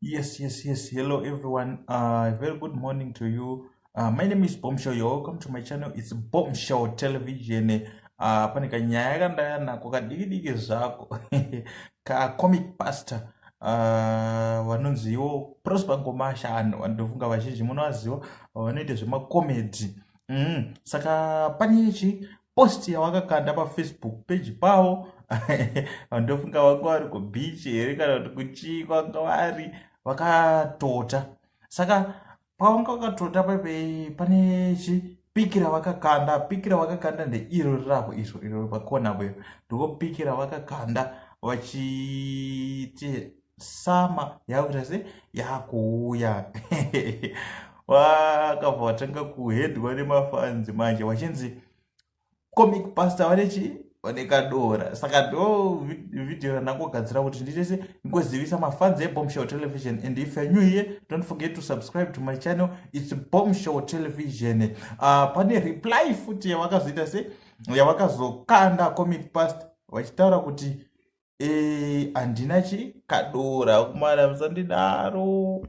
Yes. Hello, everyone. Very good morning to you. My name is Bombshell. You're welcome to my channel. It's Bombshell Television. Pane kanyaya kandaya nako kadiki diki zvako ka comic pastor vanonziwo Prosper Ngomashano. Vandofunga vazhinji munovaziva, vanoita zvemakomedi. Saka pane chi post yavakakanda paFacebook page pavo. Vandofunga vanga vari kubeach here kana kuti kuchii kwanga vari, vakatota. Saka pavanga vakatota paipai, pane chipic ravakakanda. Pic ravakakanda ndeiro rirapo izvo, iro pakona apo, ndiko pic ravakakanda vachiti summer yakuita se yakuuya. Vakabva vatanga kuhedwa nemafans manje, vachinzi comic pastor vane chi vane kadora. Saka ndo vhidhiyo randangogadzira kuti nditese ngozivisa mafans eBombshell Television. And if you're new here, don't forget to subscribe to my channel. It's Bombshell Television. Pane reply futi yavakazoita se yavakazokanda comic pastor vachitaura kuti handina chi kadora kumana, musandidaro.